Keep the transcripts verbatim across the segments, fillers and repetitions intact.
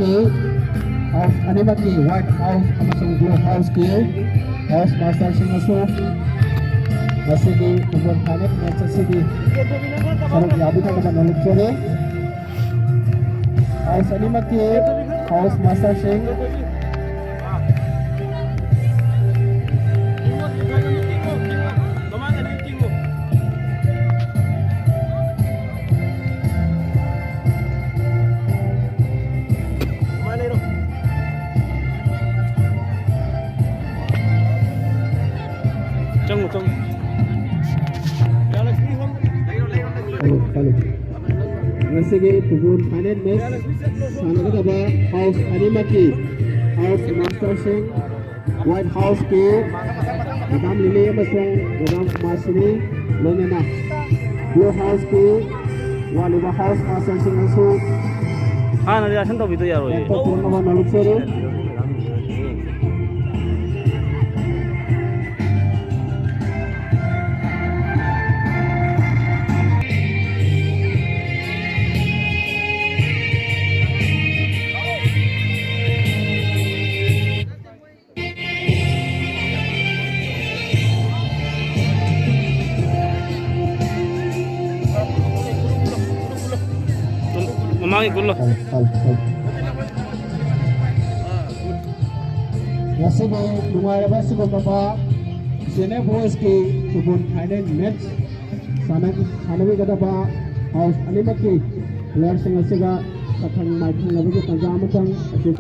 House ꯑꯅꯤꯃꯛꯀꯤ White House ꯑꯃꯁꯨꯡ Blue Houseꯀꯤ house masterꯁꯤꯡꯅꯁꯨ ꯉꯁꯤꯒꯤ football final match ꯑꯁꯤꯒꯤ ꯁꯔꯨꯛ ꯌꯥꯕꯤꯅꯕ ꯅꯣꯂꯨꯛꯆꯔꯤ꯫ House ꯑꯅꯤꯃꯛꯀꯤ house masterꯁꯤꯡ꯫ ꯆꯪꯉꯨ, ꯆꯪꯉꯨ꯫ ꯆꯠꯂꯨ, ꯆꯠꯂꯨ꯫ ꯉꯁꯤꯒꯤ football final match ꯁꯥꯟꯅꯒꯗꯕ house ꯑꯅꯤꯃꯛꯀꯤ house masterꯁꯤꯡ, White Houseꯀꯤ ꯃꯦꯗꯥꯝ ꯂꯤꯂꯤ ꯑꯃꯁꯨꯡ ꯃꯦꯗꯥꯝ ꯀꯨꯃꯥꯔꯁꯤꯅꯤ, ꯂꯣꯏꯅꯅ Blue Houseꯀꯤ ꯋꯥꯠꯂꯤꯕ house masterꯁꯤꯡꯅꯁꯨ ꯍꯥꯟꯅ rehearsal ꯇꯧꯕꯤꯗ ꯌꯥꯔꯣꯏꯌꯦ꯫ ꯇꯧꯊꯣꯛꯅꯕ ꯅꯣꯂꯨꯛꯆꯔꯤ꯫ ꯃꯃꯥꯡꯒꯤ ꯒꯨꯜꯂꯣ꯫ ꯉꯁꯤꯒꯤ ꯅꯨꯡꯉꯥꯏꯔꯕ ꯁꯤꯒꯨꯝꯂꯕ ꯁꯦꯅꯤꯌꯔ ꯕꯣꯏꯁꯀꯤ ꯐꯨꯠꯕꯣꯜ ꯐꯥꯏꯅꯦꯜ ꯃꯦꯠꯆ ꯁꯥꯟꯅ-, ꯁꯥꯟꯅꯕꯤꯒꯗꯕ ꯍꯥꯎꯁ ꯑꯅꯤꯃꯛꯀꯤ ꯄ꯭ꯂꯦꯌꯔꯁꯤꯡ ꯑꯁꯤꯒ ꯁꯛꯈꯪ ꯃꯥꯏꯈꯪꯅꯕꯒꯤ ꯇꯥꯟꯖꯥ ꯑꯃꯇꯪ ꯑꯁꯤ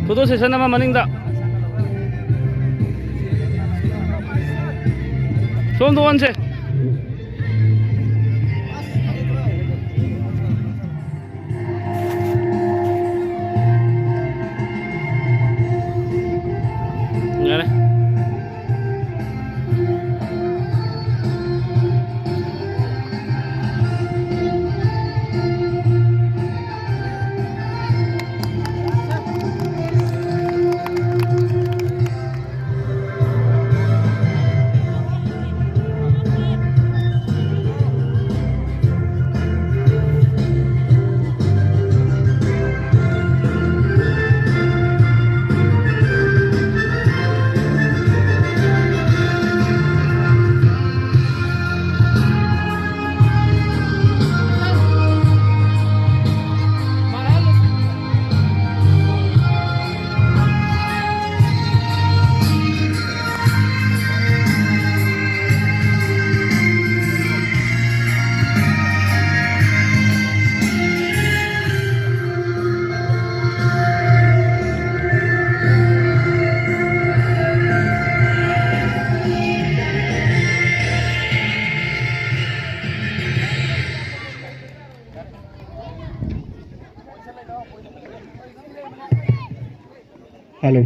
ꯐꯣꯇꯣ ꯁꯦꯁꯟ ꯑꯃ ꯃꯅꯤꯡꯗ꯫ ꯁꯣꯝꯗ ꯑꯣꯟꯁꯦ꯫ ꯌꯥꯔꯦ꯫ ꯍꯜꯂꯣ꯫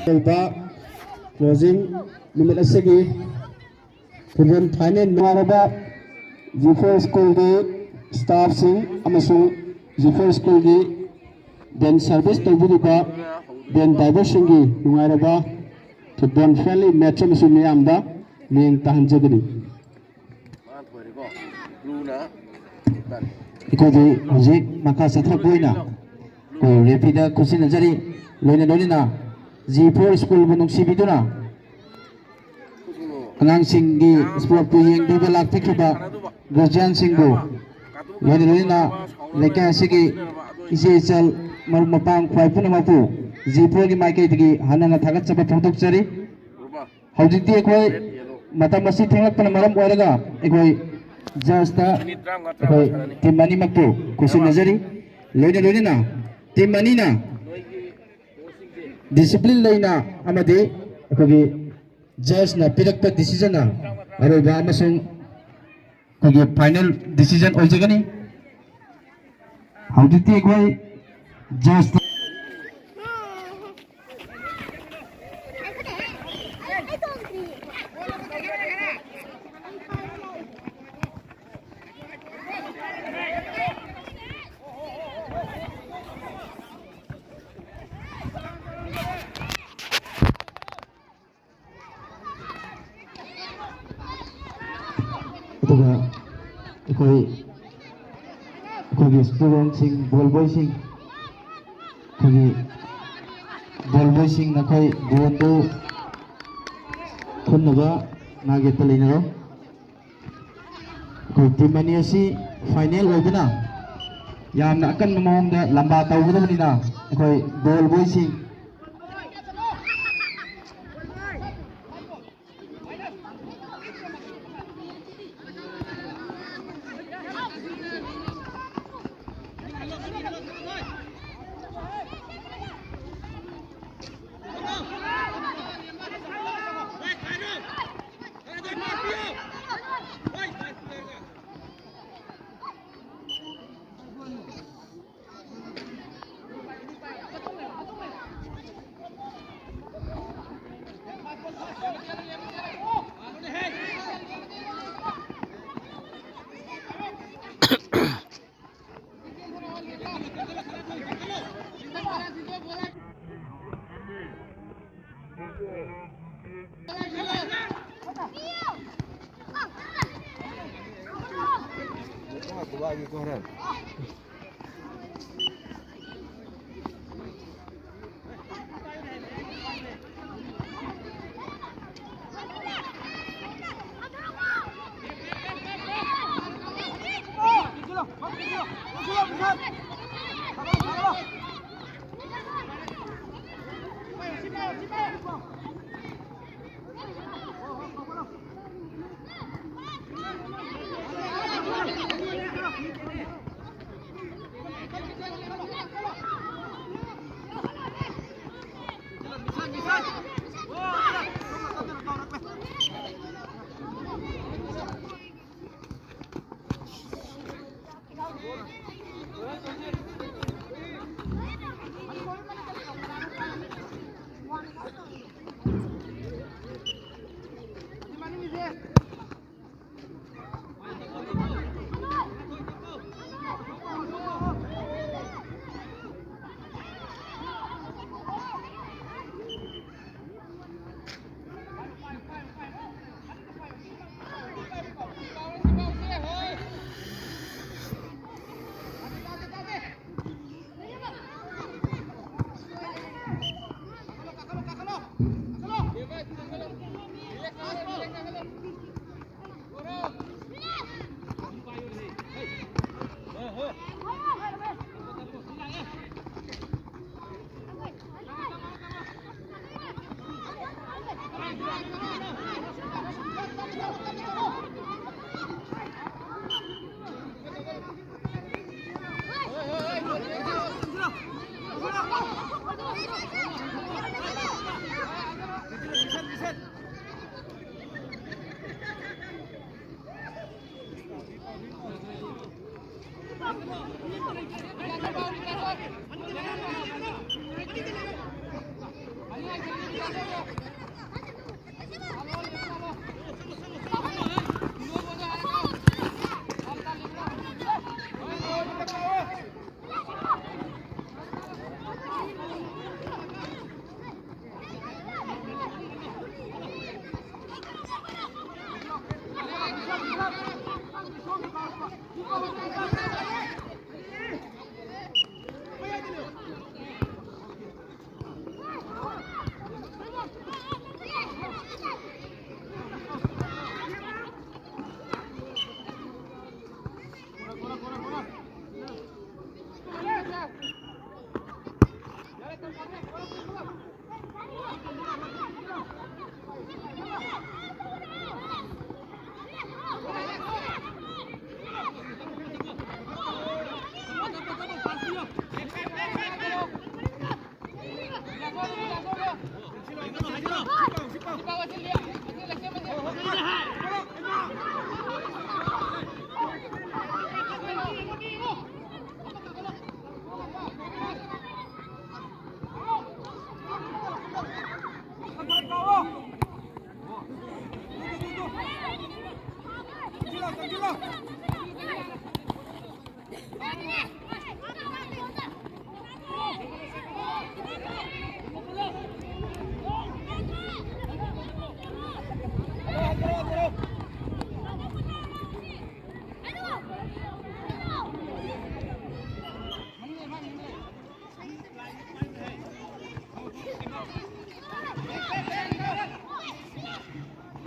ꯑꯣꯏꯕ closing ꯅꯨꯃꯤꯠ ꯑꯁꯤꯒꯤ ꯐꯨꯠꯕꯣꯜ ꯐꯥꯏꯅꯦꯜ ꯅꯨꯡꯉꯥꯏꯔꯕ ꯖꯤꯐꯣꯔ ꯁ꯭ꯀꯨꯜꯒꯤ ꯁ꯭ꯇꯥꯐꯁꯤꯡ ꯑꯃꯁꯨꯡ ꯖꯤꯐꯣꯔ ꯁ꯭ꯀꯨꯜꯒꯤ ꯚꯦꯟ ꯁꯔꯚꯤꯁ ꯇꯧꯕꯤꯔꯤꯕ ꯚꯦꯟ ꯗ꯭ꯔꯥꯏꯚꯔꯁꯤꯡꯒꯤ ꯅꯨꯡꯉꯥꯏꯔꯕ ꯐꯨꯠꯕꯣꯜ ꯐ꯭ꯔꯦꯟꯂꯤ ꯃꯦꯠꯆ ꯑꯃꯁꯨ ꯃꯤꯌꯥꯝꯗ ꯃꯤꯠꯌꯦꯡ ꯇꯥꯍꯟꯖꯒꯅꯤ꯫ ꯑꯩꯈꯣꯏꯗꯤ ꯍꯧꯖꯤꯛ ꯃꯈꯥ ꯆꯠꯊꯔꯛꯄ ꯑꯣꯏꯅ ꯑꯩꯈꯣꯏ ꯔꯦꯐꯤꯗ ꯈꯨꯠꯁꯤꯟꯅꯖꯔꯤ꯫ ꯂꯣꯏꯅ ꯂꯣꯏꯅꯅ ꯖꯤꯐꯣꯔ ꯁ꯭ꯀꯨꯜꯕꯨ ꯅꯨꯡꯁꯤꯕꯤꯗꯨꯅ ꯑꯉꯥꯡꯁꯤꯡꯒꯤ ꯁ꯭ꯄꯣꯔꯠꯄꯨ ꯌꯦꯡꯕꯤꯕ ꯂꯥꯛꯄꯤꯈ꯭ꯔꯤꯕ ꯒꯥꯔꯖꯤꯌꯥꯟꯁꯤꯡꯕꯨ, ꯂꯣꯏꯅ ꯂꯣꯏꯅꯅ ꯂꯩꯀꯥꯏ ꯑꯁꯤꯒꯤ ꯏꯆꯦ ꯏꯆꯜ, ꯃꯔꯨꯞ ꯃꯄꯥꯡ ꯈ꯭ꯋꯥꯏ ꯄꯨꯝꯅꯃꯛꯄꯨ ꯖꯤꯐꯣꯔꯒꯤ ꯃꯥꯏꯀꯩꯗꯒꯤ ꯍꯟꯅ ꯍꯟꯅ ꯊꯥꯒꯠꯆꯕ ꯐꯣꯡꯗꯣꯛꯆꯔꯤ꯫ ꯍꯧꯖꯤꯛꯇꯤ ꯑꯩꯈꯣꯏ ꯃꯇꯝ ꯑꯁꯤ ꯊꯦꯡꯂꯛꯄꯅ ꯃꯔꯝ ꯑꯣꯏꯔꯒ ꯑꯩꯈꯣꯏ ꯖꯁꯇ ꯑꯩꯈꯣꯏ ꯇꯤꯝ ꯑꯅꯤꯃꯛꯄꯨ ꯈꯨꯠꯁꯤꯟꯅꯖꯔꯤ꯫ ꯂꯣꯏꯅ ꯂꯣꯏꯅꯅ ꯇꯤꯝ ꯑꯅꯤꯅ ꯗꯤꯁꯤꯄ꯭ꯂꯤꯟ ꯂꯩꯅ ꯑꯃꯗꯤ ꯑꯩꯈꯣꯏꯒꯤ ꯖꯖꯅ ꯄꯤꯔꯛꯄ ꯗꯤꯁꯤꯖꯟꯅ ꯑꯔꯣꯏꯕ ꯑꯃꯁꯨꯡ ꯑꯩꯈꯣꯏꯒꯤ ꯐꯥꯏꯅꯦꯜ ꯗꯤꯁꯤꯖꯟ ꯑꯣꯏꯖꯒꯅꯤ꯫ ꯍꯧꯖꯤꯛꯇꯤ ꯑꯩꯈꯣꯏ ꯖꯖ ꯑꯗꯨꯒ ꯑꯩꯈꯣꯏ ꯑꯩꯈꯣꯏꯒꯤ ꯁ꯭ꯇꯨꯗꯦꯟꯁꯤꯡ, ꯕꯣꯜ ꯕꯣꯏꯁꯤꯡ, ꯑꯩꯈꯣꯏꯒꯤ ꯕꯣꯜ ꯕꯣꯏꯁꯤꯡ, ꯅꯈꯣꯏ ꯕꯣꯜꯗꯨ ꯈꯨꯟꯅꯕ ꯅꯥꯒꯦꯠꯇ ꯂꯩꯅꯔꯣ꯫ ꯑꯩꯈꯣꯏ ꯇꯤꯝ ꯑꯅꯤ ꯑꯁꯤ ꯐꯥꯏꯅꯦꯜ ꯑꯣꯏꯕꯅ ꯌꯥꯝꯅ ꯑꯀꯟꯕ ꯃꯑꯣꯡꯗ ꯂꯝꯕꯥ ꯇꯧꯒꯗꯕꯅꯤꯅ ꯑꯩꯈꯣꯏ ꯕꯣꯜ ꯕꯣꯏꯁꯤꯡ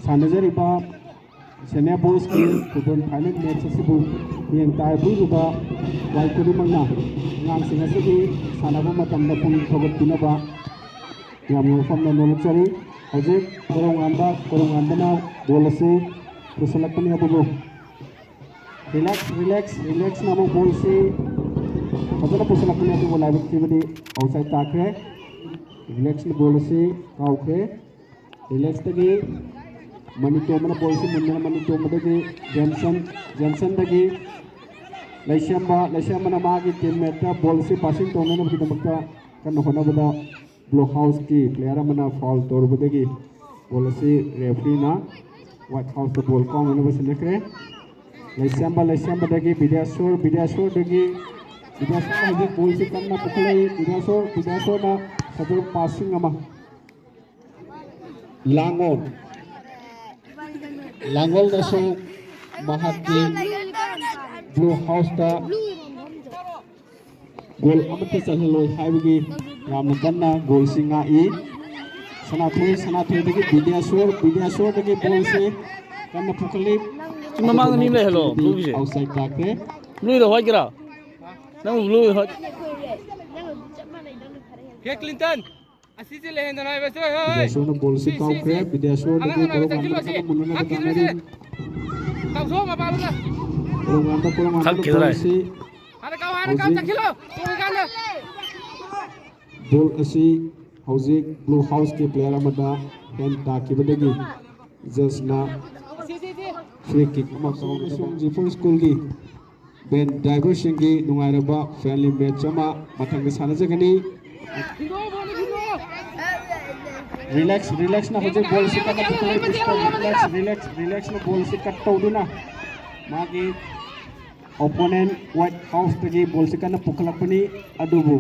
ꯁꯥꯟꯅꯖꯔꯤꯕ ꯁꯦꯅꯤꯌꯔ ꯕꯣꯏꯁꯀꯤ ꯐꯨꯠꯕꯣꯜ ꯐꯥꯏꯅꯦꯜ ꯃꯦꯠꯆ ꯑꯁꯤꯕꯨ ꯃꯤꯠꯌꯦꯡ ꯇꯥꯕꯤꯔꯤꯕ ꯋꯥꯏ ꯈꯨꯗꯤꯡꯃꯛꯅ ꯑꯉꯥꯡꯁꯤꯡ ꯑꯁꯤꯒꯤ ꯁꯥꯟꯅꯕ ꯃꯇꯝꯗ ꯄꯨꯛꯅꯤꯡ ꯊꯧꯒꯠꯄꯤꯅꯕ ꯌꯥꯝꯅ ꯋꯥꯐꯝꯅ ꯅꯣꯂꯨꯛꯆꯔꯤ꯫ ꯍꯧꯖꯤꯛ ꯀꯣꯔꯧꯉꯥꯟꯕ, ꯀꯣꯔꯧꯉꯥꯟꯕꯅ ꯕꯣꯜ ꯑꯁꯤ ꯄꯨꯁꯤꯜꯂꯛꯄꯅꯤ, ꯑꯗꯨꯕꯨ ꯔꯤꯂꯦꯛꯁ, ꯔꯤꯂꯦꯛꯁ, ꯔꯤꯂꯦꯛꯁꯅ ꯑꯃꯨꯛ ꯕꯣꯜꯁꯤ ꯐꯖꯅ ꯄꯨꯁꯤꯜꯂꯛꯄꯅꯤ, ꯑꯗꯨꯕꯨ ꯂꯥꯏꯕꯛ ꯊꯤꯕꯗꯤ ꯑꯥꯎꯠꯁꯥꯏꯠ ꯇꯥꯈ꯭ꯔꯦ꯫ ꯔꯤꯂꯦꯛꯁꯅ ꯕꯣꯜ ꯑꯁꯤ ꯀꯥꯎꯈ꯭ꯔꯦ꯫ ꯔꯤꯂꯦꯛꯁꯇꯒꯤ ꯃꯅꯤꯇꯣꯝꯕꯅ ꯕꯣꯜꯁꯤ ꯃꯨꯟꯗꯨꯅ ꯃꯅꯤꯇꯣꯝꯕꯗꯒꯤ ꯖꯦꯝꯁꯟ, ꯖꯦꯝꯁꯟꯗꯒꯤ ꯂꯩꯁꯦꯝꯕ, ꯂꯩꯁꯦꯝꯕꯅ ꯃꯥꯒꯤ teammate ꯇ ball ꯑꯁꯤ passing ꯇꯧꯅꯅꯕꯒꯤꯗꯃꯛꯇ ꯀꯟꯅ ꯍꯣꯠꯅꯕꯗ blue house ꯀꯤ player ꯑꯃꯅ foul ꯇꯧꯔꯨꯕꯗꯒꯤ ball ꯑꯁꯤ referee ꯅ white house ꯇ ball ꯀꯥꯎꯅꯅꯕ ꯁꯤꯟꯅꯈ꯭ꯔꯦ꯫ ꯂꯩꯁꯦꯝꯕ, ꯂꯩꯁꯦꯝꯕꯗꯒꯤ ꯕꯤꯗ꯭ꯌꯥꯁꯣꯔ, ꯕꯤꯗ꯭ꯌꯥꯁꯣꯔꯗꯒꯤ, ꯕꯤꯗ꯭ꯌꯥꯁꯣꯔꯅ ꯍꯧꯖꯤꯛ ball ꯑꯁꯤ ꯀꯟꯅ ꯄꯨꯈꯠꯂꯛꯏ꯫ ꯕꯤꯗ꯭ꯌꯥꯁꯣꯔ, ꯕꯤꯗ꯭ꯌꯥꯁꯣꯔꯅ ꯁꯗꯨꯔ passing ꯑꯃ꯫ ꯂꯥꯡꯒꯣꯜ, ꯂꯥꯡꯒꯣꯜꯗꯁꯨ ꯃꯍꯥꯛꯀꯤ blue house ꯇ goal ꯑꯃꯠꯇ ꯆꯜꯍꯜꯂꯣꯏ ꯍꯥꯏꯕꯒꯤ ꯌꯥꯝꯅ ꯀꯟꯅ goal ꯁꯤ ꯉꯥꯛꯏ꯫ ꯁꯅꯥꯊꯣꯏ, ꯁꯅꯥꯊꯣꯏꯗꯒꯤ ꯕꯤꯗ꯭ꯌꯥꯁꯣꯔ, ꯕꯤꯗ꯭ꯌꯥꯁꯣꯔꯗꯒꯤ ball ꯁꯤ ꯀꯟꯅ ꯄꯨꯈꯠꯂꯤ꯫ ꯁꯤ ꯃꯃꯥꯡꯗ ꯃꯤ ꯑꯃ ꯂꯩꯍꯜꯂꯣ, blue ꯒꯤꯁꯦ꯫ Outside ꯇꯥꯈ꯭ꯔꯦ꯫ Blue ꯗ white ꯀꯤꯔꯥ? ꯅꯪ blue ꯗ white꯫ ꯍꯦ ꯀ꯭ꯂꯤꯟꯇꯟ, ꯑꯁꯤꯁꯦ ꯂꯩꯍꯟꯗꯅ ꯍꯥꯏꯕꯁꯦ, ꯍꯣꯏ, ꯍꯣꯏ꯫ ꯕꯤꯗ꯭ꯌꯥꯁꯣꯔꯅ ball ꯁꯤ ꯁꯤ, ꯁꯤ, ꯀꯥꯎꯈ꯭ꯔꯦ꯫ ꯁꯤ꯫ ꯕꯤꯗ꯭ꯌꯥꯁꯣꯔꯗꯒꯤ ꯑꯉꯥꯡ ꯑꯃ ꯀꯣꯔꯣꯡ ꯆꯪꯁꯤꯜꯂꯣ ꯉꯥꯟꯕ ꯁꯤ꯫ ꯀꯟꯅ ꯃꯨꯟꯅꯅꯕ ꯀꯛꯈꯤꯅꯨ ꯇꯥꯟꯅꯔꯤ꯫ ꯁꯤ꯫ ꯇꯧꯊꯣꯛꯑꯣ ꯃꯄꯥꯗꯨꯗ꯫ ꯀꯣꯔꯣꯡ ꯉꯥꯟꯕ, ꯀꯣꯔꯣꯡ ꯉꯥꯟꯕꯅ ꯈꯛꯈꯤꯗ꯭ꯔꯦ꯫ Ball ꯑꯁꯤ ꯍꯥꯟꯅ ꯀꯥꯎ, ꯍꯥꯟꯅ ꯀꯥꯎ, ꯍꯧꯖꯤꯛ ꯆꯪꯁꯤꯜꯂꯣ꯫ ꯀꯣꯔꯣꯡ ꯉꯥꯟꯕ꯫ Ball ꯑꯁꯤ ꯍꯧꯖꯤꯛ blue house ꯀꯤ player ꯑꯃꯗ hand ꯇꯥꯈꯤꯕꯗꯒꯤ judge ꯅ free kick ꯑꯃ ꯀꯥꯎꯒꯗꯕ꯫ ꯖꯤꯐꯣꯔ ꯁ꯭ꯀꯨꯜꯒꯤ ꯚꯦꯟ ꯗ꯭ꯔꯥꯏꯚꯔꯁꯤꯡꯒꯤ ꯅꯨꯡꯉꯥꯏꯔꯕ friendly match ꯑꯃ ꯃꯊꯪꯗ ꯁꯥꯟꯅꯖꯒꯅꯤ꯫ Relax, relax ꯅ ꯍꯧꯖꯤꯛ ball ꯑꯁꯤ ꯀꯟꯅ ꯄꯨꯈꯠꯂꯛꯏ꯫ Relax, relax, relax ꯅ ball ꯑꯁꯤ cut ꯇꯧꯗꯨꯅ ꯃꯥꯒꯤ opponent white house ꯇꯒꯤ ball ꯑꯁꯤ ꯀꯟꯅ ꯄꯨꯈꯠꯂꯛꯄꯅꯤ, ꯑꯗꯨꯕꯨ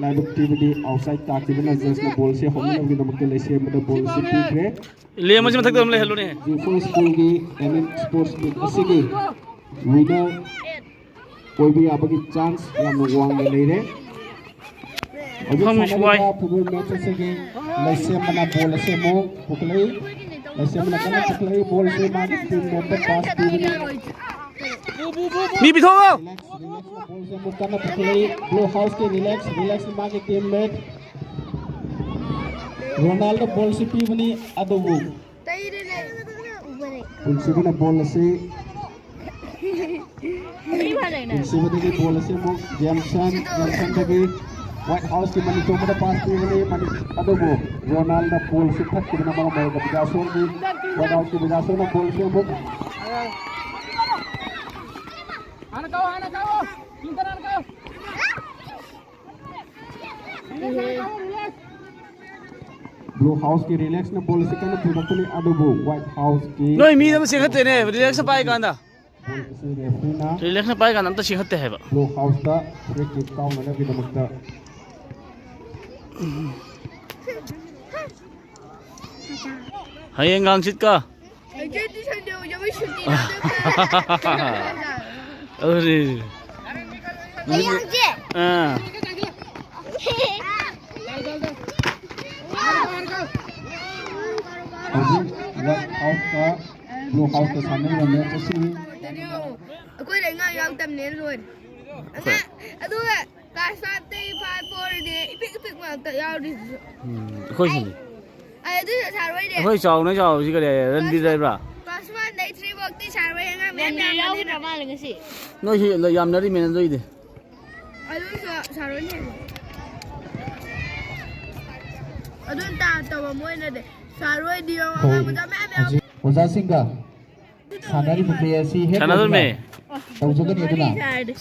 ꯂꯥꯏꯕꯛ ꯊꯤꯕꯗꯤ outside ꯇꯥꯈꯤꯕꯅ judge ꯅ ball ꯑꯁꯤ ꯍꯧꯅꯅꯕꯒꯤꯗꯃꯛꯇ ꯂꯩꯁꯦꯝꯕꯗ ball ꯑꯁꯤ ꯄꯤꯈ꯭ꯔꯦ꯫ ꯂꯦꯝ ꯑꯁꯤ ꯃꯊꯛꯇ ꯑꯗꯨꯝ ꯂꯩꯍꯜꯂꯨꯅꯦ꯫ ꯖꯤꯐꯣꯔ ꯁ꯭ꯀꯨꯜꯒꯤ M N Sports Meet ꯑꯁꯤꯒꯤ winner ꯑꯣꯏꯕ ꯌꯥꯕꯒꯤ chance ꯌꯥꯝꯅ ꯋꯥꯡꯅ ꯂꯩꯔꯦ꯫ ꯍꯧꯖꯤꯛ ꯐꯝꯁꯨ ꯁꯥꯟꯅꯔꯤꯕ ꯋꯥꯏ꯫ Football match ꯑꯁꯤꯒꯤ ꯂꯩꯁꯦꯝꯕꯅ ball ꯑꯁꯤ ꯑꯃꯨꯛ ꯄꯨꯈꯠꯂꯛꯏ꯫ ꯂꯩꯁꯦꯝꯕꯅ ꯀꯟꯅ ꯄꯨꯈꯠꯂꯛꯏ꯫ Ball ꯑꯁꯤ ꯃꯥꯒꯤ teammate ꯇ pass ꯄꯤꯕꯅꯤ꯫ ꯃꯤ ꯄꯤꯊꯣꯛꯑꯣ꯫ Relax, relax ꯅ ball ꯑꯁꯤ ꯑꯃꯨꯛ ꯀꯟꯅ ꯄꯨꯈꯠꯂꯛꯏ꯫ Blue house ꯀꯤ Relax, Relax ꯅ ꯃꯥꯒꯤ teammate ꯔꯣꯅꯥꯜꯗꯣ ball ꯑꯁꯤ ꯄꯤꯕꯅꯤ, ꯑꯗꯨꯕꯨ ꯄꯨꯟꯁꯤꯕꯅ ball ꯑꯁꯤ, ꯄꯨꯟꯁꯤꯕꯗꯒꯤ ball ꯑꯁꯤ ꯑꯃꯨꯛ ꯖꯦꯝꯁꯟ, ꯖꯦꯝꯁꯟꯗꯒꯤ white house ꯀꯤ ꯃꯅꯤꯊꯣꯛꯄꯗ pass ꯄꯤꯕꯅꯤ, ꯃꯅꯤ-, ꯑꯗꯨꯕꯨ ꯔꯣꯅꯥꯜꯗꯣ ball ꯑꯁꯤ ꯊꯠꯈꯤꯕꯅ ꯃꯔꯝ ꯑꯣꯏꯔꯒ ꯕꯤꯗ꯭ꯌꯥꯁꯣꯔꯒꯤ, white house ꯀꯤ ꯕꯤꯗ꯭ꯌꯥꯁꯣꯔꯅ ball ꯑꯁꯤ ꯑꯃꯨꯛ ꯍꯥꯟꯅ ꯀꯥꯎ, ꯍꯥꯟꯅ ꯀꯥꯎ꯫ ꯀ꯭ꯂꯤꯟꯇꯟ ꯍꯥꯟꯅ ꯀꯥꯎ꯫ ꯔꯤꯂꯦꯛꯁ, ꯍꯥꯟꯅ ꯀꯥꯎ, ꯔꯤꯂꯦꯛꯁ꯫ Blue House ꯀꯤ ꯔꯤꯂꯦꯛꯁꯅ ꯕꯣꯜ ꯑꯁꯤ ꯀꯟꯅ ꯄꯨꯔꯛꯄꯅꯤ, ꯑꯗꯨꯕꯨ White House ꯀꯤ ꯅꯣꯏ ꯃꯤ ꯑꯃ ꯆꯦꯟꯈꯠꯇꯦꯅꯦ, ꯔꯤꯂꯦꯛꯁꯅ ꯄꯥꯏ ꯀꯥꯟꯗ꯫ ꯕꯣꯜ ꯑꯁꯤ ꯔꯦꯐ꯭ꯔꯤꯅ ꯔꯤꯂꯦꯛꯁꯅ ꯄꯥꯏ ꯀꯥꯟꯗ ꯑꯝꯇ ꯆꯦꯟꯈꯠꯇꯦ ꯍꯥꯏꯕ꯫ Blue House ꯇ free kick ꯀꯥꯎꯅꯅꯕꯒꯤꯗꯃꯛꯇ꯫ ꯍꯌꯦꯡ ꯍꯪꯆꯤꯠꯀ꯫ ꯑꯩꯈꯣꯏꯗꯤ ꯁꯟꯗꯦ ꯑꯣꯏꯖꯕꯩ ꯁꯨꯇꯤ ꯂꯧꯗꯣꯏꯕ꯫ ꯑꯗꯨꯅꯤ꯫ ꯍꯌꯦꯡꯁꯦ꯫ ꯑꯥ꯫ ꯍꯧꯖꯤꯛ White House ꯀ Blue House ꯀ ꯁꯥꯟꯅꯔꯤꯕ match ꯑꯁꯤ ꯑꯩꯈꯣꯏꯗꯤ ꯑꯉꯥꯡ ꯌꯥꯎꯗꯕꯅꯦ ꯂꯣꯏꯔꯦ꯫ ꯑꯉꯥꯡ, ꯑꯗꯨꯒ class five ꯇꯩ five four ꯗꯤ ꯏꯄꯤꯛ ꯏꯄꯤꯛ ꯉꯥꯛꯇ ꯌꯥꯎꯔꯤꯁꯤꯁꯨ꯫ ꯎꯝ, ꯑꯩꯈꯣꯏꯁꯨꯅꯤ꯫ ꯑꯩ ꯑꯗꯨꯁꯨ ꯁꯥꯔ ꯍꯣꯏꯗꯤ꯫ ꯑꯩꯈꯣꯏ ꯆꯥꯎꯅ ꯆꯥꯎꯔꯤꯁꯤ ꯀꯔꯤ? ꯔꯟꯕꯤꯔ ꯂꯩꯕ꯭ꯔꯥ? Class one ꯗꯩ three ꯐꯧꯗꯤ ꯁꯥꯔ ꯍꯣꯏ ꯑꯉꯥꯡ ꯃꯌꯥꯝ ꯔꯟꯕꯤꯔ ꯌꯥꯎꯈꯤꯗ꯭ꯔ ꯌꯥꯎꯕꯅꯤꯅ꯫ ꯃꯥꯜꯂꯦ ꯉꯁꯤ꯫ ꯅꯣꯏꯁꯤ ꯌꯥꯝꯅꯔꯤꯃꯦꯅ ꯑꯗꯨꯏꯗꯤ꯫ ꯑꯗꯨꯁꯨ ꯁꯥꯔ ꯍꯣꯏꯅ ꯍꯦꯜꯂꯤ꯫ ꯑꯗꯨꯝ ꯇꯥ ꯇꯧꯕ ꯃꯣꯏꯅꯗꯤ꯫ ꯁꯥꯔ ꯍꯣꯏꯗꯤ ꯌꯦꯡꯉꯣ, ꯑꯉꯥꯡ ꯃꯆꯥ ꯃꯌꯥꯝ ꯌꯥꯎ- ꯍꯧꯖꯤꯛ ꯑꯣꯖꯥꯁꯤꯡꯒ ꯁꯥꯟꯅꯔꯤꯕ play ꯑꯁꯤ ꯍꯦꯛ ꯁꯥꯟꯅꯗꯣꯏꯅꯦ꯫ ꯂꯣꯏꯕꯒ ꯇꯧꯖꯒꯅꯤ꯫ ꯑꯗꯨꯅ ꯁꯥꯔꯗꯤ꯫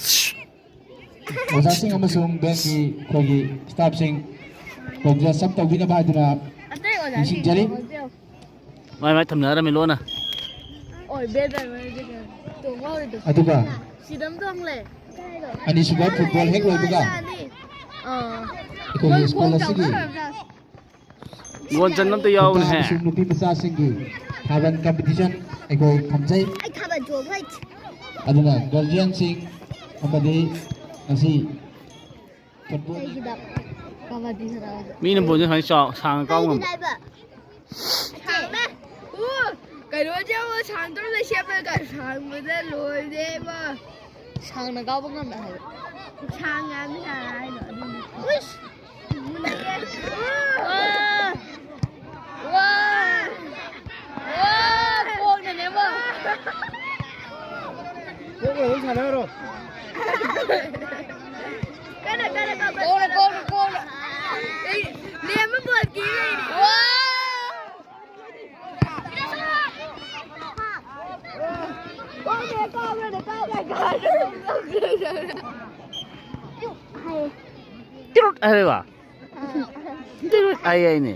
ꯑꯣꯖꯥꯁꯤꯡ ꯑꯃꯁꯨꯡ ꯕꯦꯡꯒꯤ ꯑꯩꯈꯣꯏꯒꯤ staffꯁꯤꯡ ꯑꯩꯈꯣꯏ dress up ꯇꯧꯕꯤꯅꯕ ꯍꯥꯏꯗꯨꯅ ꯑꯇꯩ ꯑꯣꯖꯥꯁꯤꯡ ꯅꯤꯡꯁꯤꯡꯖꯔꯤ꯫ ꯃꯥꯏ ꯃꯥꯏ ꯊꯝꯅꯔꯝꯃꯤ ꯂꯣꯟꯅ꯫ ꯑꯣꯏ, ꯕꯦꯠ ꯕꯦꯠ ꯕꯦꯠ ꯕꯦꯠ ꯇꯣꯡꯕ ꯍꯧꯔꯦ ꯇꯨ꯫ ꯑꯗꯨꯒ ꯁꯤꯗꯝ ꯇꯣꯡꯂꯦ꯫ ꯑꯅꯤꯁꯨꯕ football ꯍꯦꯛ ꯂꯣꯏꯕꯒ ꯑꯥ꯫ ꯑꯩꯈꯣꯏꯒꯤ ꯃꯣꯏ school ꯈꯣꯡ ꯑꯁꯤꯒꯤ ꯆꯥꯎꯈꯠꯈ꯭ꯔꯕꯖꯥꯠꯅꯤ꯫ ꯒꯣꯜ ꯆꯟꯕ ꯑꯝꯇ ꯅꯨꯄꯥ ꯌꯥꯎꯕꯅꯦꯍꯦ꯫ ꯑꯃꯁꯨꯡ ꯅꯨꯄꯤ ꯃꯆꯥꯁꯤꯡꯒꯤ ꯊꯥꯕꯜ competition ꯑꯩꯈꯣꯏ ꯊꯝꯖꯩ꯫ ꯑꯩ ꯊꯥꯕꯜ ꯆꯣꯡꯕ ꯍꯩꯇꯦ꯫ ꯑꯗꯨꯅ guardianꯁꯤꯡ ꯑꯃꯗꯤ ꯉꯁꯤ football ꯑꯩꯒꯤꯗ ꯀꯕꯥꯗꯤ ꯁꯥꯟꯅꯕꯗ꯫ ꯃꯤꯅ ꯕꯣꯜꯁꯦ ꯁꯨꯃꯥꯏꯅ ꯆꯥꯎ-, ꯁꯥꯡꯅ ꯀꯥꯎ ꯉꯝꯕ꯫ ꯁꯥꯡꯅ꯫ ꯎ, ꯀꯩꯅꯣꯁꯦ ꯑꯃꯨꯛ ꯁꯥꯡꯗꯧ ꯂꯩꯁꯦ ꯑꯃꯒ ꯁꯥꯡꯕꯗ ꯂꯣꯏꯔꯦꯕ꯫ ꯁꯥꯡꯅ ꯀꯥꯎꯕ ꯉꯝꯃꯦ ꯍꯥꯏꯕ꯫ ꯁꯥꯡꯉꯦ ꯍꯥꯏꯕꯅꯤ ꯁꯥꯡꯉꯦ ꯍꯥꯏꯗꯣ ꯑꯗꯨꯅꯤ꯫ ꯎꯏꯁ! ꯃꯨꯟꯅꯩꯌꯦ꯫ ꯋꯥ! ꯋꯥ! ꯋꯥ! ꯈꯣꯡꯅꯅꯦꯕ꯫ ꯈꯣꯡꯅ ꯑꯗꯨꯝ ꯁꯥꯟꯅꯔꯣ꯫ ꯀꯟꯅ, ꯀꯟꯅ ꯀꯥꯎ-, ꯀꯟꯅ, ꯀꯣꯡꯅ, ꯀꯣꯡꯅ, ꯀꯣꯡꯅ꯫ ꯑꯩ ꯂꯦꯝꯕ ꯕꯣꯜ ꯀꯤ ꯂꯩꯔꯤ꯫ ꯋꯥ! ꯇ꯭ꯔꯨꯠ ꯍꯥꯏꯔꯦꯕ꯫ ꯇ꯭ꯔꯨꯠ ꯍꯥꯏ ꯍꯥꯏꯅꯦ꯫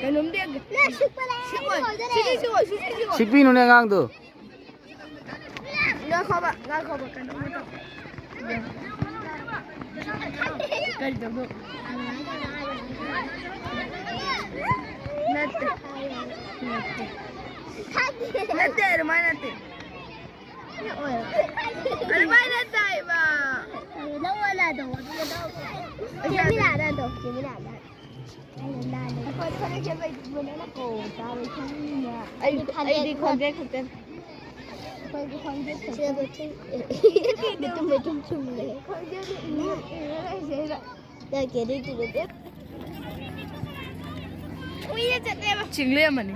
ꯀꯩꯅꯣꯝꯗꯤ ꯁꯤꯛꯄꯤꯅꯨꯅꯦ ꯑꯉꯥꯡꯗꯣ꯫ ꯉꯥꯏꯈꯣꯕ, ꯉꯥꯏꯈꯣꯕ, ꯀꯩꯅꯣꯝꯃ ꯇꯧ꯫ ꯀꯔꯤ ꯇꯧꯗꯣꯏ? ꯅꯠꯇꯦ꯫ ꯅꯠꯇꯦ꯫ ꯅꯠꯇꯦ, ꯑꯗꯨꯃꯥꯏꯅ ꯅꯠꯇꯦ꯫ ꯑꯗꯨꯃꯥꯏꯅ ꯅꯠꯇꯦ ꯍꯥꯏꯕ꯫ ꯅꯪ ꯑꯣꯏꯅ ꯇꯧ, ꯑꯗꯨꯒ ꯇꯧ꯫ ꯆꯦ ꯃꯤꯂꯥꯗ ꯇꯧ, ꯆꯦ ꯃꯤꯂꯥꯗ꯫ ꯑꯩ, ꯑꯩꯗꯤ ꯈꯣꯡꯗꯦꯛ ꯈꯛꯇꯅꯤ꯫ ꯃꯇꯨꯝ ꯃꯇꯨꯝ ꯆꯨꯝꯂꯦ꯫ ꯆꯤꯡꯂꯦꯝꯃꯅꯤ꯫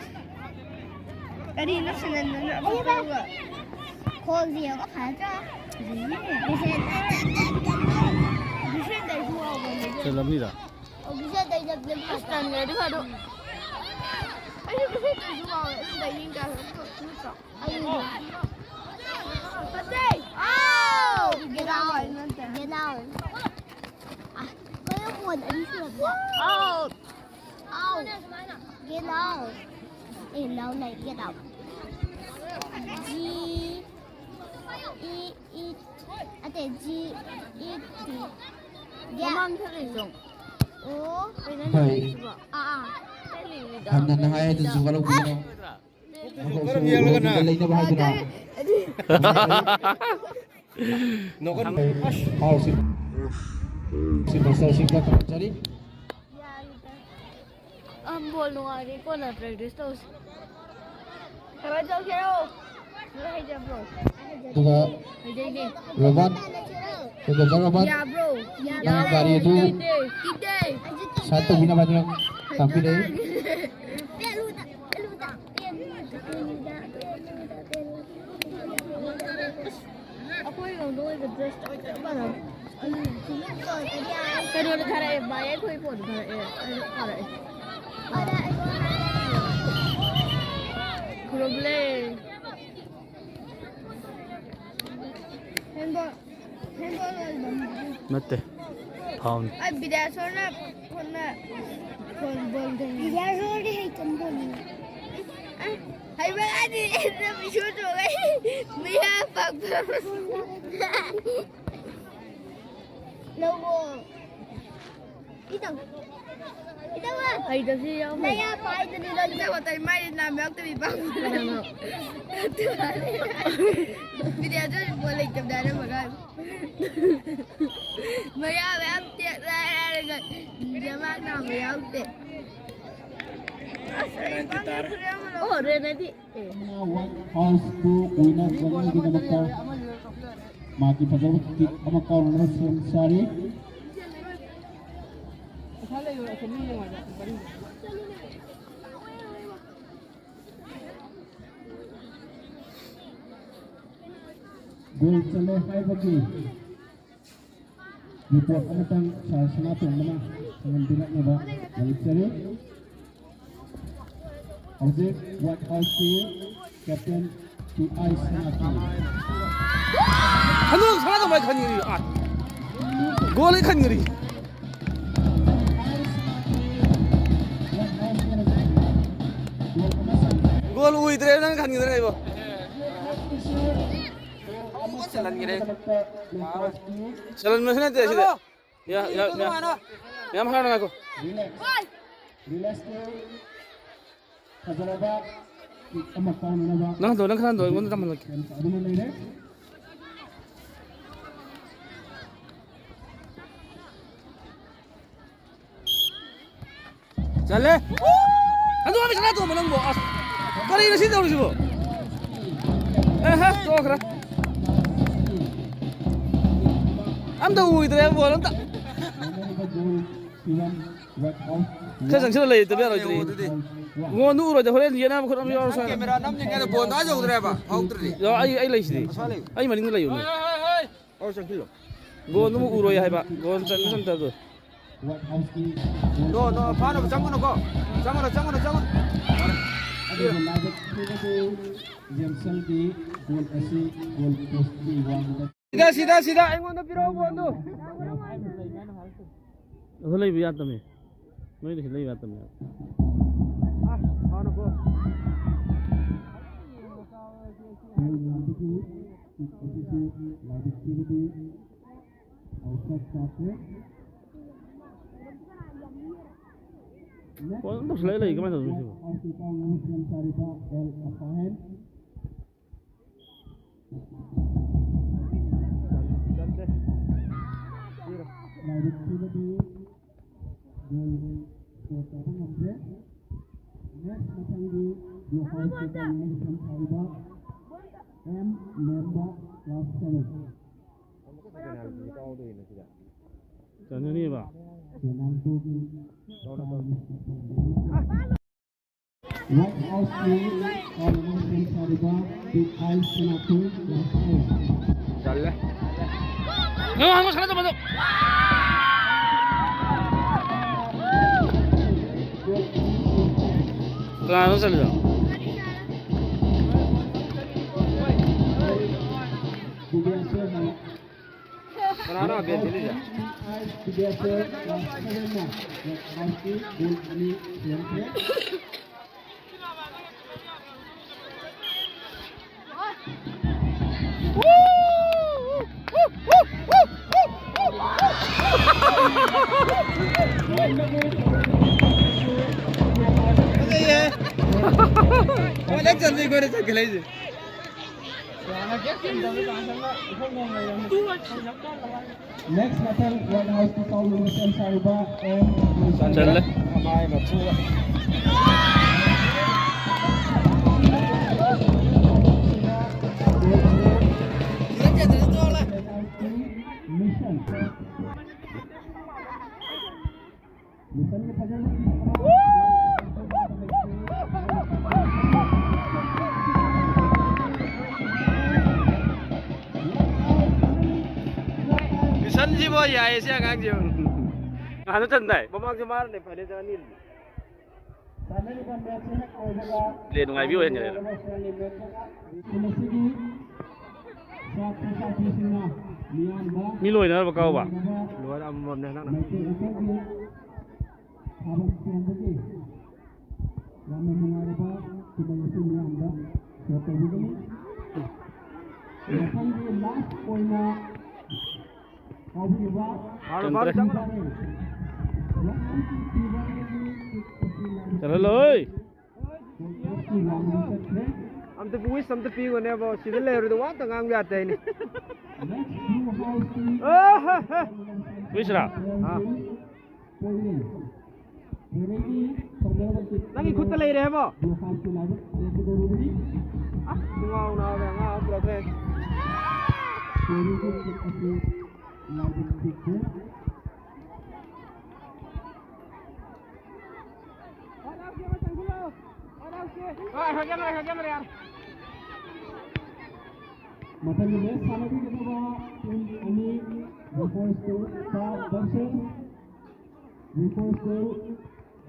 ꯀꯔꯤꯅꯣ ꯁꯅꯟꯗꯨꯅ ꯑꯩꯈꯣꯏ ꯈꯣꯡꯁꯦ ꯌꯦꯡꯉꯣ ꯐꯖꯗ꯭ꯔꯣ? ꯆꯠꯂꯝꯅꯤꯗ꯫ ꯑꯣ, ꯕꯤꯁꯦꯟꯗꯩ ꯆꯠꯄꯅ ꯐꯖꯗ꯭ꯔꯣ? ꯑꯁ, ꯇꯟꯈ꯭ꯔꯦ ꯑꯗꯨ ꯐꯗꯣ꯫ ꯑꯩꯁꯨ ꯕꯤꯁꯦꯟꯗꯩꯁꯨ ꯉꯥꯎꯋꯦ꯫ ꯑꯗꯨꯗꯩ ꯌꯦꯡ ꯀꯥꯟꯗ ꯑꯗꯨ ꯐꯖꯩ꯫ ꯑꯥꯎ! Get out! Get out! ꯑꯥ, ꯀꯩꯅꯣ ꯐꯣꯟ ꯑꯅꯤ ꯁꯨꯔꯕꯅꯦ꯫ ꯑꯥꯎ! ꯑꯥꯎ! Get out! ꯑꯦ, ꯂꯥꯎ ꯂꯩ, get out! G E E, ꯑꯇꯩ, G E T. ꯃꯃꯥꯡ ꯊꯣꯛꯂꯛꯏꯗꯣ꯫ ꯑꯣ꯫ ꯀꯩꯅꯣ ꯍꯣꯏ꯫ ꯅꯪꯒꯤꯁꯤꯕꯣ? ꯑꯥ, ꯑꯥ꯫ ꯍꯟꯅ ꯅꯍꯥꯏ ꯑꯗꯨꯁꯨ ꯋꯥꯔꯧꯕꯤꯒꯅꯨ꯫ ꯃꯈꯣꯏꯁꯨ ꯂꯣꯏꯅ ꯂꯩꯅꯕ ꯍꯥꯏꯗꯨꯅ꯫ ꯐꯥꯎꯁꯤ꯫ ꯁꯤ ꯃꯁꯇꯔꯁꯤꯡꯗ ꯈꯪꯍꯟꯖꯔꯤ꯫ ꯑꯝ, ꯕꯣꯜ ꯅꯨꯡꯉꯥꯏꯔꯤ, ꯀꯣꯟꯅ practice ꯇꯧꯁꯤ꯫ ꯀꯃꯥꯏꯅ ꯇꯧꯁꯤꯔꯣ? ꯅꯣꯏ ꯍꯩꯖꯕ꯭ꯔꯣ? ꯑꯗꯨꯒ ꯍꯩꯖꯩꯅꯦ꯫ Robert, ꯀꯩꯗꯧꯖ Robert? ꯌꯥꯕ꯭ꯔꯣ? ꯅꯪ ꯒꯥꯔꯤ ꯑꯗꯨ ꯀꯤꯗꯦ꯫ ꯁꯥꯏꯠ ꯇꯧꯕꯤꯅꯕ ꯍꯥꯏꯗꯨꯅ ꯇꯥꯛꯄꯤꯔꯛꯏ꯫ ꯑꯩꯈꯣꯏ ꯔꯣꯝꯗ ꯑꯣꯏꯕ dress ꯆꯞ ꯃꯥꯟꯅꯕ꯫ ꯀꯩꯅꯣꯗ ꯊꯥꯔꯛꯑꯦ, ꯚꯥꯏ, ꯑꯩꯈꯣꯏ ꯐꯣꯟꯗ ꯊꯥꯔꯛꯑꯦ, ꯑꯩꯅ ꯊꯥꯔꯛꯑꯦ꯫ ꯈꯨꯔꯨꯝ ꯅꯠꯇꯦ, ꯐꯥꯎꯟ꯫ ꯑꯩ ꯕꯤꯗ꯭ꯌꯥꯁꯣꯔꯅ ꯐꯣꯟꯅ ꯐꯣꯟ ꯕꯣꯜ ꯊꯦꯡꯉꯤ꯫ ꯕꯤꯗ꯭ꯌꯥꯁꯣꯔꯗꯤ ꯍꯩꯇꯕ ꯕꯣꯜꯅꯤ꯫ ꯑ, ꯍꯩꯕ ꯍꯥꯏꯗꯤ ꯑꯩꯅ ꯃꯤꯁꯨ ꯆꯣꯡꯉꯦ꯫ ꯃꯤꯌꯥ ꯄꯥꯛꯄ꯫ ꯂꯧꯑꯣ꯫ ꯏꯇꯧ꯫ ꯏꯇꯧ꯫ ꯍꯩꯇꯕꯁꯤ ꯌꯥꯎ꯫ ꯅꯌꯥ ꯄꯥꯏꯗꯨꯅꯤ ꯅꯪ꯫ ꯏꯇꯧ ꯑꯇꯩ ꯃꯥꯏ ꯅꯥꯝ ꯌꯥꯎꯗꯕꯤ ꯄꯥꯛꯄ꯫ ꯀꯅꯥꯅꯣ? ꯕꯤꯗ꯭ꯌꯥꯁꯣꯔ ꯕꯣꯜ ꯂꯩꯇꯕꯅꯦ ꯍꯥꯏꯔꯝꯃꯒ꯫ ꯃꯌꯥ ꯃꯌꯥꯝ ꯇꯦꯛꯂꯦ ꯍꯥꯏꯔꯒ ꯅꯃꯥ ꯅꯥꯕ ꯌꯥꯎꯗꯦ꯫ ꯑꯣ, ꯔꯦꯅꯦꯗꯤ꯫ ꯑꯦ꯫ ꯍꯥꯎꯁꯄꯨ ꯋꯤꯅꯔ ꯑꯣꯏꯅꯕꯒꯤꯗꯃꯛꯇ ꯃꯥꯒꯤ ꯐꯖꯕ ꯀꯤꯛ ꯑꯃ ꯀꯥꯎꯅꯅꯕ ꯁꯦꯝ ꯁꯥꯔꯤ꯫ ꯒꯣꯜ ꯆꯜꯂꯦ ꯍꯥꯏꯕꯒꯤ ꯔꯤꯄꯣꯔꯠ ꯑꯃꯇꯪ ꯁꯥꯔ ꯁꯅꯥꯇꯣꯝꯕꯅ ꯈꯪꯍꯟꯕꯤꯔꯛꯅꯕ ꯌꯥꯎꯖꯔꯤ꯫ ꯍꯧꯖꯤꯛ ꯋꯥꯏꯠ ꯍꯥꯎꯁꯀꯤ ꯀꯦꯞꯇꯦꯟ ꯄꯤ ꯑꯥꯏ ꯁꯅꯥꯇꯣꯝꯕ꯫ ꯍꯟꯗꯛ ꯁꯅꯥꯇꯣꯝꯕ ꯈꯟꯒꯅꯤ꯫ ꯑꯥ꯫ ꯒꯣꯜ ꯑꯩ ꯈꯟꯒꯅꯤ꯫ ꯒꯣꯜ ꯎꯏꯗ꯭ꯔꯦ ꯅꯪ ꯈꯟꯒꯗ꯭ꯔꯥ ꯑꯩꯕꯣ? ꯑꯃꯨꯛꯀ ꯆꯜꯍꯟꯈ꯭ꯔꯦ꯫ ꯆꯜꯍꯟꯕꯁꯨ ꯅꯠꯇꯦ ꯁꯤꯗ꯫ ꯌꯥ, ꯌꯥ, ꯌꯥ꯫ ꯌꯥꯝ ꯍꯔꯥꯎꯅ ꯉꯥꯏꯈꯣ꯫ ꯔꯤꯂꯦꯛꯁ꯫ ꯔꯤꯂꯦꯛꯁꯀꯤ ꯐꯖꯔꯕ ꯀꯤꯛ ꯑꯃ ꯀꯥꯎꯅꯅꯕ꯫ ꯅꯪ ꯍꯟꯗꯣꯛ, ꯅꯪ ꯈꯔ ꯍꯟꯗꯣꯛ, ꯑꯩꯉꯣꯟꯗ ꯇꯝꯍꯜꯂꯛꯀꯦ꯫ ꯑꯗꯨꯅ ꯂꯩꯔꯦ꯫ ꯆꯜꯂꯦ꯫ ꯑꯗꯨ ꯑꯃ ꯁꯅꯥ ꯇꯣꯝꯕ ꯅꯪꯕꯣ꯫ ꯑꯁ꯫ ꯀꯔꯤꯅꯣ ꯁꯤ ꯇꯧꯔꯤꯁꯤꯕꯣ? ꯑꯦꯍꯦ, ꯇꯣꯛꯈ꯭ꯔꯦ꯫ ꯑꯝꯇ ꯎꯈꯤꯗ꯭ꯔꯦ ꯕꯣꯜ ꯑꯝꯇ꯫ ꯈꯔ ꯆꯪꯁꯤꯜꯂ ꯂꯩꯇꯕ ꯌꯥꯔꯣꯏꯗ꯭ꯔꯤ꯫ ꯑꯗꯨꯗꯤ꯫ ꯉꯣꯟꯗꯨ ꯎꯔꯣꯏꯗ ꯍꯣꯔꯦꯟ ꯌꯦꯠꯅꯕ ꯈꯣꯠꯅꯕ ꯌꯥꯎꯔꯁꯨ ꯍꯥꯏꯅ꯫ ꯀꯦꯃꯦꯔꯥ ꯅꯝꯃꯤꯉꯩꯗ ꯕꯣꯜꯗꯣ ꯑꯥ ꯌꯧꯗ꯭ꯔꯦꯕ, ꯍꯧꯗ꯭ꯔꯗꯤ꯫ ꯌꯥ, ꯑꯩ, ꯑꯩ ꯂꯩꯁꯤꯗꯤ꯫ ꯑꯁ꯭ꯋꯥꯏ ꯂꯩ꯫ ꯑꯩ ꯃꯅꯤꯡꯗ ꯂꯩꯌꯨꯅꯦ꯫ ꯑꯧ, ꯆꯪꯁꯤꯜꯂꯣ꯫ ꯒꯣꯜꯗꯨꯕꯨ ꯎꯔꯣꯏ ꯍꯥꯏꯕ꯫ ꯒꯣꯜ ꯆꯟꯕ ꯆꯟꯗꯕꯗꯣ꯫ ꯅꯣ, ꯅꯣ, ꯐꯥꯅꯕ ꯆꯪꯒꯅꯨꯀꯣ꯫ ꯆꯪꯒꯅꯨ, ꯆꯪꯒꯅꯨ, ꯆꯪꯒꯅꯨ꯫ ꯂꯥꯏꯕꯛ ꯊꯤꯕꯕꯨ ꯖꯦꯝꯁꯟꯒꯤ ꯒꯣꯜ ꯑꯁꯤ ꯒꯣꯜ ꯄꯣꯁꯀꯤ ꯋꯥꯡꯃꯗ ꯁꯤꯗ, ꯁꯤꯗ, ꯁꯤꯗ, ꯑꯩꯉꯣꯟꯗ ꯄꯤꯔꯛꯑꯣ ꯕꯣꯜꯗꯨ꯫ ꯑꯗꯨ ꯂꯩꯕ ꯌꯥꯗꯕꯅꯤ꯫ ꯅꯣꯏꯗ ꯁꯤ ꯂꯩꯕ ꯌꯥꯗꯕꯅꯤ꯫ ꯒꯣꯜ ꯂꯥꯝꯕꯒꯤ ꯀꯤꯛ ꯑꯁꯤꯁꯨ ꯂꯥꯏꯕꯛ ꯊꯤꯕꯗꯤ ꯑꯥꯎꯠꯁꯥꯏꯠ ꯇꯥꯈ꯭ꯔꯦ꯫ ꯐꯣꯟ ꯑꯗꯨꯝ ꯇꯧꯁꯤꯜꯂꯒ ꯂꯩ, ꯀꯃꯥꯏꯅ ꯇꯧꯗꯣꯏꯅꯣ ꯁꯤꯕꯣ? ꯑꯥꯎꯠꯁꯥꯏꯠ ꯇꯥꯎꯅꯕ ꯁꯦꯝ ꯁꯥꯔꯤꯕ ꯑꯦꯜ ꯑꯐꯥꯍꯦꯟ꯫ ꯂꯥꯏꯕꯛ ꯊꯤꯕꯗꯤ ꯒꯣꯜ ꯁ꯭ꯀꯣꯔ ꯇꯧꯕ ꯉꯝꯗ꯭ꯔꯦ꯫ ꯅꯦꯛꯁ ꯃꯊꯪꯒꯤ ꯌꯣꯍꯥꯟ ꯁꯦꯇꯥꯟ ꯃꯤꯁꯟ ꯍꯥꯏꯕ ꯑꯦꯝ ꯂꯦꯝꯕ ꯀ꯭ꯂꯥꯁ ꯁꯚꯦꯟ꯫ ꯆꯟꯅꯅꯤꯕ꯫ ꯔꯣꯅꯥꯜꯗꯣꯒꯤ ꯋꯥꯔꯛ ꯑꯥꯎꯠꯀꯤ ꯀꯥꯎꯟꯇꯔ ꯁꯦꯝ ꯁꯥꯔꯤꯕ ꯕꯤꯛ ꯑꯥꯏ ꯁꯅꯥꯇꯣ ꯂꯥꯡꯊꯥꯏ꯫ ꯆꯜꯂꯦ꯫ ꯉꯥꯏꯈꯣ, ꯉꯥꯏꯈꯣ, ꯁꯥꯟꯅ ꯆꯠꯄꯗꯣ꯫ ꯀꯅꯥꯅꯣ ꯆꯜꯂꯤꯗꯣ? ꯀꯅꯥꯅꯣ ꯕꯦꯟ ꯊꯤꯜꯂꯤꯁꯦ? ꯐꯖꯩꯍꯦ꯫ ꯍꯣꯏ, ꯅꯪ ꯆꯟꯗꯣꯏ ꯀꯣꯏꯔ ꯆꯠꯈ꯭ꯔꯦ ꯑꯩꯁꯦ꯫ ꯅꯦꯛꯁ ꯃꯊꯪ ꯋꯥꯟ ꯍꯥꯎꯁꯀꯤ ꯀꯥꯎꯟꯇꯔ ꯁꯦꯝ ꯁꯥꯔꯤꯕ ꯑꯦꯝ ꯆꯜꯂꯦ꯫ ꯃꯤꯁꯟ꯫ ꯃꯤꯁꯟꯁꯤꯕꯣ ꯌꯥꯏꯌꯦ ꯁꯤ ꯑꯉꯥꯡꯁꯤꯕꯣ꯫ ꯉꯍꯥꯟꯁꯨ ꯆꯟꯗꯥꯏ꯫ ꯃꯃꯥꯡꯁꯨ ꯃꯥꯅꯅꯦ ꯐꯥꯏꯅꯦꯜ ꯆꯪꯉꯅꯤ꯫ ꯄ꯭ꯂꯦ ꯅꯨꯡꯉꯥꯏꯕꯤ ꯑꯣꯏꯍꯟꯈ꯭ꯔꯦꯗ꯫ ꯃꯤ ꯂꯣꯏꯅꯅꯕ ꯀꯥꯎꯕ꯫ ꯂꯣꯏꯔꯦ ꯑꯃꯃꯝꯅꯦ ꯍꯟꯗꯛꯅ꯫ ꯊꯥꯕꯜ ꯆꯣꯡꯕꯒꯤ ꯌꯥꯝꯅ ꯅꯨꯡꯉꯥꯏꯔꯕ ꯀꯨꯝꯍꯩ ꯑꯁꯤ ꯃꯤꯌꯥꯝꯗ ꯁꯤꯌꯔ ꯇꯧꯕꯤꯒꯅꯤ꯫ ꯃꯊꯪꯒꯤ ꯂꯥꯁ ꯑꯣꯏꯅ ꯀꯥꯎꯕꯤꯔꯤꯕ ꯆꯟꯗ꯭ꯔꯦ꯫ ꯆꯠꯍꯜꯂꯣꯏ꯫ ꯑꯝꯇ ꯋꯤꯁ ꯑꯝꯇ ꯄꯤꯌꯨꯅꯦꯕꯣ, ꯁꯤꯗ ꯂꯩꯔꯨꯗ ꯋꯥ ꯑꯝꯇ ꯉꯥꯡꯕ ꯌꯥꯗꯦ ꯍꯥꯏꯅꯤ꯫ ꯋꯤꯁꯔꯥ? ꯑꯥ꯫ ꯅꯪꯒꯤ ꯈꯨꯠꯇ ꯂꯩꯔꯦ ꯍꯥꯏꯕꯣ? ꯑꯁ, ꯉꯥꯎ ꯅꯥꯕ ꯑꯉꯥꯡ ꯑꯃ ꯄꯨꯔꯛꯈ꯭ꯔꯦ꯫ ꯃꯊꯪꯒꯤ ꯃꯦꯆ ꯁꯥꯟꯅꯕꯤꯒꯗꯕ ꯇꯤꯝ ꯑꯅꯤ, ꯔꯤꯐꯣꯔꯁꯇꯨ ꯇꯥ ꯗꯔꯁꯟ, ꯔꯤꯐꯣꯔꯁꯇꯨ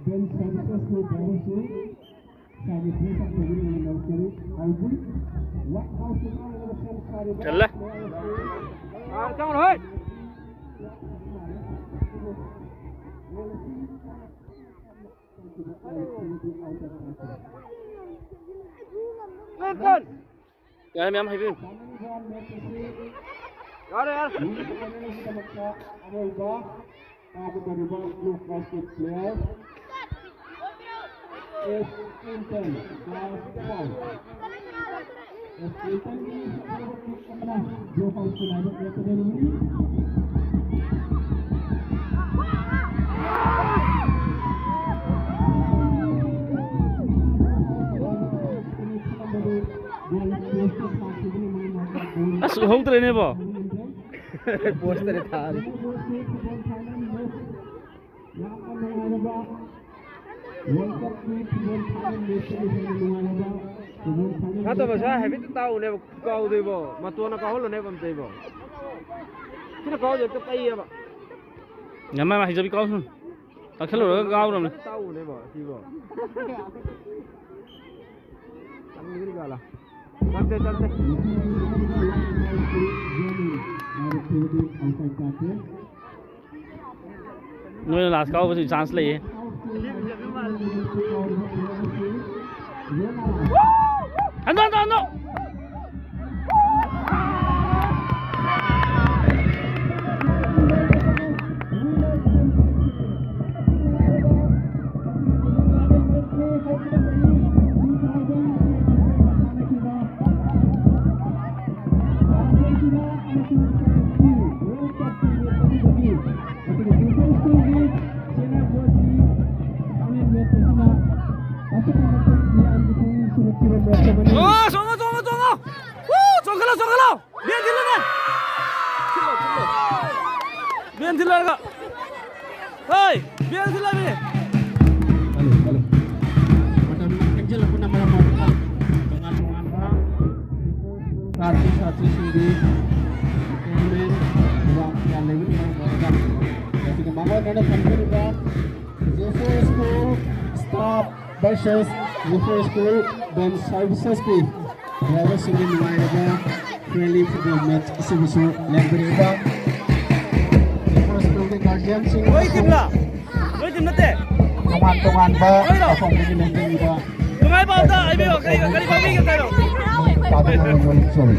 ꯕꯦꯟ ꯁꯔꯚꯤꯁꯦꯁꯀꯤ ꯗ꯭ꯔꯥꯏꯚꯔꯁꯨ ꯏꯁꯥꯒꯤ ꯐ꯭ꯔꯦꯁ ꯑꯞ ꯇꯧꯕꯤꯅꯕ ꯂꯧꯖꯔꯤ꯫ ꯍꯧꯖꯤꯛ ꯋꯥꯏꯠ ꯍꯥꯎꯁꯇ ꯀꯥꯔꯒ ꯁꯦꯝ ꯁꯥꯔꯤꯕ ꯆꯜꯂꯦ꯫ ꯄ꯭ꯂꯦꯌꯔ ꯑꯁꯤ ꯑꯥ, ꯆꯪꯉꯨꯅꯨ, ꯍꯣꯏ꯫ ꯌꯥꯔꯦ, ꯃꯌꯥꯝ ꯍꯥꯏꯕꯤꯌꯨ꯫ ꯌꯥꯔꯦ, ꯌꯥꯔꯦ꯫ ꯑꯔꯣꯏꯕ ꯀꯥꯒꯗꯧꯔꯤꯕ ꯕ꯭ꯂꯨ ꯀꯥꯁꯀꯦꯠ ꯄ꯭ꯂꯦꯌꯔ ꯑꯦꯁ ꯀ꯭ꯂꯤꯟꯇꯟ, ꯀ꯭ꯂꯥꯁ ꯐꯥꯏꯚ꯫ ꯑꯦꯁ ꯀ꯭ꯂꯤꯟꯇꯟꯒꯤ ꯐꯖꯔꯕ ꯀꯤꯛ ꯑꯃꯅ ꯕ꯭ꯂꯨ ꯀꯥꯁꯀꯦꯠ ꯂꯥꯏꯕꯛ ꯂꯦꯞꯀꯗꯧꯔꯤꯕꯅꯤ꯫ ꯑꯁ, ꯎꯍꯧꯗ꯭ꯔꯦꯅꯦꯕꯣ꯫ ꯄꯣꯁꯇꯔ ꯊꯥꯔꯤ꯫ ꯅꯠꯇꯕ, ꯁꯥ ꯍꯥꯏꯐꯦꯠꯇ ꯇꯥꯎꯅꯦ, ꯀꯥꯎꯗꯣꯏꯕꯣ, ꯃꯇꯣꯟꯅ ꯀꯥꯎꯍꯜꯂꯨꯅꯦꯕ ꯑꯝꯇ ꯏꯕꯣ꯫ ꯁꯤꯅ ꯀꯥꯎꯗꯣꯏ ꯍꯦꯛꯇ ꯄꯩꯌꯦꯕ꯫ ꯉꯝꯃ ꯍꯩꯖꯕꯤ ꯀꯥꯎꯁꯨ꯫ ꯀꯛꯁꯜꯂꯨꯔꯒ ꯀꯥꯎꯔꯕꯅꯦ꯫ ꯅꯣꯏꯅ ꯂꯥꯁ ꯀꯥꯎꯕꯁꯨ ꯆꯥꯟꯁ ꯂꯩꯌꯦ꯫ ꯍꯟꯗꯣ, ꯍꯟꯗꯣ, ꯍꯟꯗꯣ! ꯆꯣꯡꯉꯣ, ꯆꯣꯡꯉꯣ, ꯆꯣꯡꯉꯣ, ꯆꯣꯡꯉꯣ! ꯋꯨ! ꯆꯣꯡꯈꯠꯂꯣ, ꯆꯣꯡꯈꯠꯂꯣ! ꯕꯦꯟ ꯊꯤꯜꯂꯨꯅꯦ! ꯊꯤꯜꯂꯣ, ꯊꯤꯜꯂꯣ꯫ ꯕꯦꯟ ꯊꯤꯜꯂꯣ ꯍꯥꯏꯔꯒ꯫ ꯍꯣꯏ! ꯕꯦꯟ ꯊꯤꯜꯂꯣ ꯍꯥꯏꯕꯅꯦ! Hello, hello. ꯃꯇꯝ ꯊꯦꯡꯖꯤꯜꯂꯛꯄꯅ ꯃꯔꯝ ꯑꯣꯏꯔꯒ ꯇꯣꯉꯥꯟ ꯇꯣꯉꯥꯟꯕ ꯁꯥꯇ꯭ꯔ ꯁꯥꯇ꯭ꯔꯤꯁꯤꯡꯒꯤ entertainment program ꯀꯌꯥ ꯂꯩꯕꯅ ꯃꯔꯝ ꯑꯣꯏꯔꯒ ꯃꯁꯤꯒꯤ ꯃꯥꯡꯑꯣꯏꯅꯅ ꯊꯝꯖꯔꯤꯕ Zephyr School staff versus Zephyr School Ben Servicesꯀꯤ ꯗ꯭ꯔꯥꯏꯚꯔꯁꯤꯡꯒꯤ ꯅꯨꯡꯉꯥꯏꯔꯕ friendly football match ꯑꯁꯤꯕꯨꯁꯨ ꯂꯦꯡꯕꯤꯔꯛꯏꯕ Zephyr Schoolꯒꯤ guardianꯁꯤꯡ ꯅꯣꯏ ꯇꯤꯝꯂ? ꯅꯣꯏ ꯇꯤꯝ ꯅꯠꯇꯦ? ꯇꯣꯉꯥꯟ ꯇꯣꯉꯥꯟꯕ ꯅꯣꯏꯔꯣ? ꯃꯐꯝꯗꯒꯤ ꯂꯦꯡꯕꯤꯔꯤꯕ ꯅꯨꯡꯉꯥꯏꯕ ꯑꯝꯇ ꯍꯥꯏꯕꯤꯌꯣ꯫ ꯀꯔꯤ, ꯀꯔꯤ ꯐꯥꯎꯕꯤꯒꯦ ꯍꯥꯏꯔꯣ? ꯇꯥꯕꯤꯔꯕ ꯃꯣꯏ ꯁꯣꯔꯤ꯫